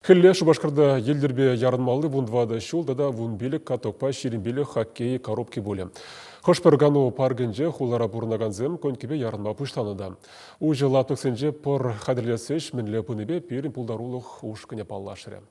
Хӗлле Шупашкарта йӗлтӗрпе ярӑнмалли 14 ҫул тата 15 катокпа 25 хоккей коробки пулӗ. Хӑш-пӗр кану паркӗнче хулара пурӑнакансем конькипе ярӑнма пуҫланӑ та. Уҫӑ лаптӑксенче пӑр хатӗрлес ӗҫ мӗнле пынипе пирӗн пултарулӑх ушкӑнӗ паллашрӗ.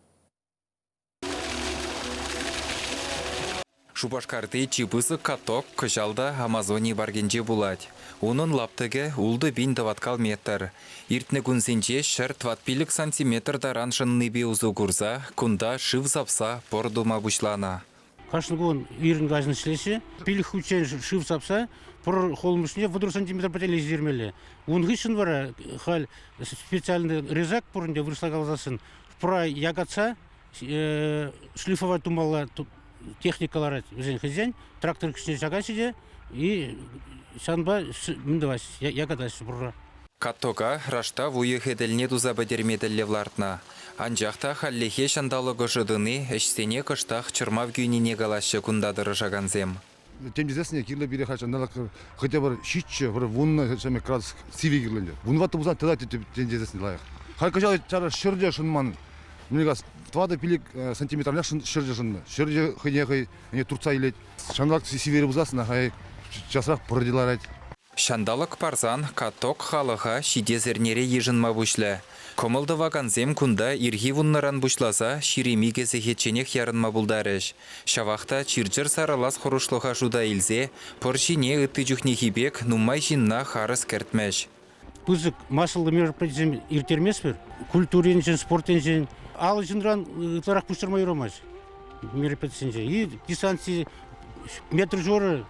Шупашкарти чи пысӑк каток кӑҫал та Амазони паркӗнче пулать. Унӑн лаптӑкӗ 6 000 тӑваткал метр. Иртнӗ кунсенче 145 сантиметр таран шӑннипе усӑ курса кунта шыв сапса пӑр тума пуҫланӑ. Кашни кун ирӗн-каҫӑн ӗҫлеҫҫӗ. Пилӗк хутчен шыв сапса пӑр хулӑмӑшне 30 сантиметр патне ҫитермелле. Ун хыҫҫӑн вара халь специальный резак пур ӗнтӗ вырӑсла каласассӑн, пӑра якатса шлифовать тумалла техника ларать вӗсен хӑйсен, трактор кӗҫне чакаҫҫӗ те и ҫавӑнпа мӗн тӑваҫҫӗ, якатаҫҫӗ пурра. Катока раштав уйӑхӗ тӗлне туса пӗтерме тӗллев лартнӑ. Анчах та хальлӗхе ҫанталӑк ӑшӑ тӑни ӗҫсене кӑштах чӑрмав кӳнине калаҫҫӗ кунта тӑрӑшакансем. Тем тесессӗн кирлӗ пире халь ҫанталӑк хотя бы ҫиччӗ, пӗр вуннӑ градус сивӗ кирлӗ ӗнтӗ. Вунваттӑ пулсан тата тем тесессӗн лайӑх. Халь кӑҫал чара ҫӗр те шӑнман. Мӗн калас, тӑватӑ-пилӗк сантиметрах ҫӗр те шӑннӑ. Ҫӗр те хӑйне хӑй туртса илет. Ҫанталӑк сивӗре пулсассӑн хай часрах пӑр те ларать. Ҫанталӑк парсан каток халӑха ҫитес эрнере йышӑнма пуҫлӗ. Кӑмӑл тӑвакансем кунта ирхи вуннӑран пуҫласа 22 сехетченех ярӑнма пултарӗҫ. Ҫавах та чир-чӗр сарӑлас хӑрушлӑха шута илсе пӑр ҫине ытти чухнехи пек нумай ҫынна харӑс кӗртмӗҫ. Пысӑк массӑллӑ мероприятисем ирттерместпӗр. Культура енчен, спорт енчен алӑ ҫынран ытларах пуҫтарма юрамасть мероприятисенче. И дистанци метр ҫурӑ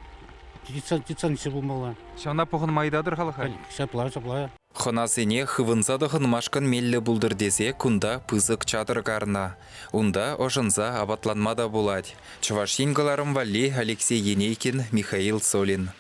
дистанци пулмалла. Ҫавна пӑхӑнма ыйтатӑр халӑха? Ҫапла, ҫапла. Хӑнасене хывӑнса тӑхӑнмашкӑн меллӗ пултӑр тесе кунта пысӑк чатӑр карнӑ. Унта ӑшӑнса апатланма та пулать. Чӑваш Ен кӑларӑм валли Алексей Енейкин, Михаил Солин.